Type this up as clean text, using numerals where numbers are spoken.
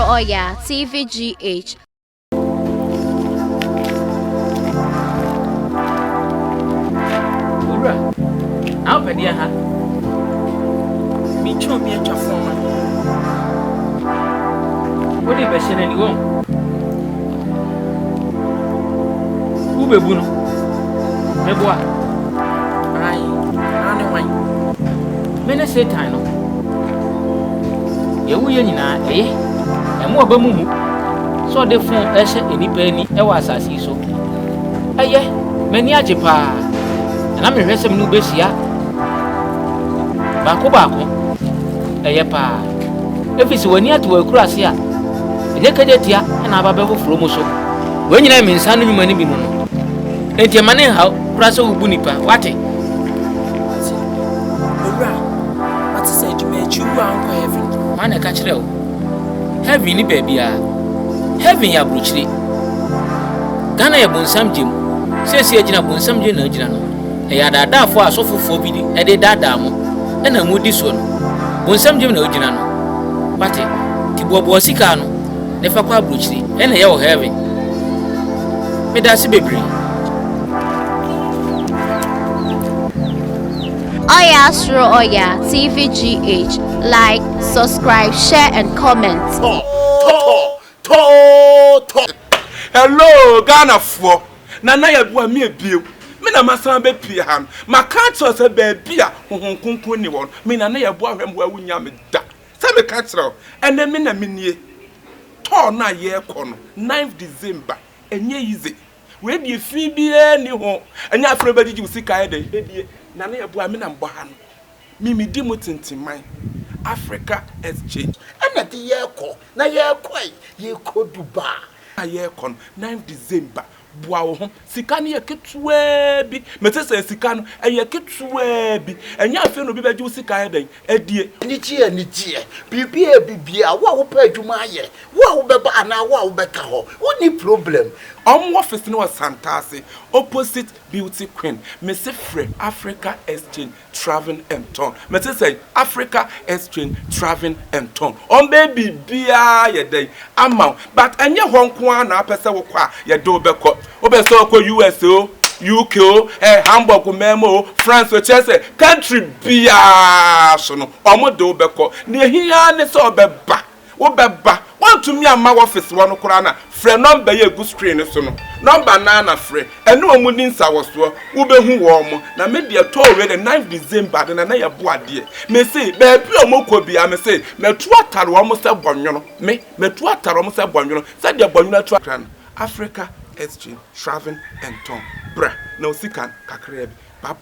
Oya, TVGH. Owura, na wopɛ deɛ ha? Metwa obi atwa fon ma. Wode bɛhyɛ n'ani wɔn. Wobɛbu no. Meboa. Ae, na ne wan? Me ne Satan no. Deɛ woyɛ nyinaa, ɛyɛ. Ɛmo aba mu mu sɛ ɔde fon rehyɛ nnipa ani wɔ asase yi so. Ɛyɛ, m'ani agye paa. Na na mehwɛ sɛ me ne wo bɛhyia baako baako. Ɛyɛ paa. Ɛfiri sɛ w'ani ate wɔ akuraase a, ɛnyɛ kagyatia na aba bɛfoforo mu so. Wei nyinaa yɛ me nsa ano nnwuma no bi no no. Enti ɛma ne nhaw koraa sɛ wobu nnipa. Woate? Mate. Owura, mate sɛ adwuma akyi wu a wonkɔ heaven. Hwan na ɛka kyerɛɛ wo? Heaven ni baabiara. Heaven yɛ abrokyire. Ghana yɛ bonsam gyem. Seesei agyina bonsam gyem na agyina no. Ɛyɛ adaadaafoɔ a asɔfofoɔ bi de daadaa mo ɛna mo di soɔ no. Bonsam gyem na wogyina no. Wate? Nti boaboa sika ano na fa kɔ abrokyire. Ɛna ɛyɛ wɔ heaven. Medase bebree. Oya Soro Oya TVGH like, subscribe, share and comment. Tɔ tɔ tɔɔ tɔ. Hello Ghanafoɔ, Nana Yeboah me bio, me na masan abɛpue ha no, maka akyerɛ wo sɛ baabi a Honhom Kronkron nni hɔ no, me Nana Yeboah hwɛ mmoa wonnya me da, sɛ meka kyerɛ wo, ɛnɛ me na menie, tour no a yɛrekɔ no, ninth December, ɛnyɛ easy, wei deɛ fi biara nni ho, ɛnyɛ afei na wobɛgyegye wo sika ayɛ dɛn adie, Nana Yeboah me na mebɔ ha no. Me me di mo tintiman Africa exchange. Ɛna de yɛkɔ na yɛkɔ yi yɛkɔ Dubai. A yɛkɔ no ninth December boa wo ho sika no yɛ ketewaa bi mese sɛ sika no ɛyɛ ketewaa bi ɛnyɛ afei na obi bɛgye wo sika ayɛ dɛn adie. Anigyeɛ anigyeɛ biribiara biribiara wo a wopɛ adwuma ayɛ wo a wobɛba anaa wo a wobɛka hɔ wonni problem. Wɔn office no wɔ Santase opposite Beauty Queen mese frɛ Africa exchange Travelling and tɔn. Mese sɛn? Africa exchange travelling and tɔn. Wɔn bɛyɛ biribiara yɛ dɛn ama wo. But ɛnyɛ hɔ nko ara na apɛ sɛ wokɔ a yɛde wo bɛkɔ. Wopɛ sɛ wokɔ US o, UK o, eh, Hamburg man mu o, France o, kyerɛ sɛ country biara so no wɔn de wo bɛkɔ. Nea ehia ara ne sɛ wobɛba. Wobɛba. Woantumi amma w'ɔfese hɔ no koraa no a, frɛ nɔmba yi a ɛgu screen no so no. Nɔmba no ara na frɛ. Ɛne wɔn nni nsawɔsoɔ. Wobɛhu wɔn. Na me deɛ tɔɔ wei no, ninth December de na na yɛbo adeɛ. Mese, baabi a wɔkɔ biara, mese, matu atare wɔn sɛ bɔnwono. Me, matu atare wɔn sɛ bɔnwono. Sɛdeɛ bɔnwono atu atare no. Africa Exchange, Travelling and Tour. Bra na wo sika no kakraa bi.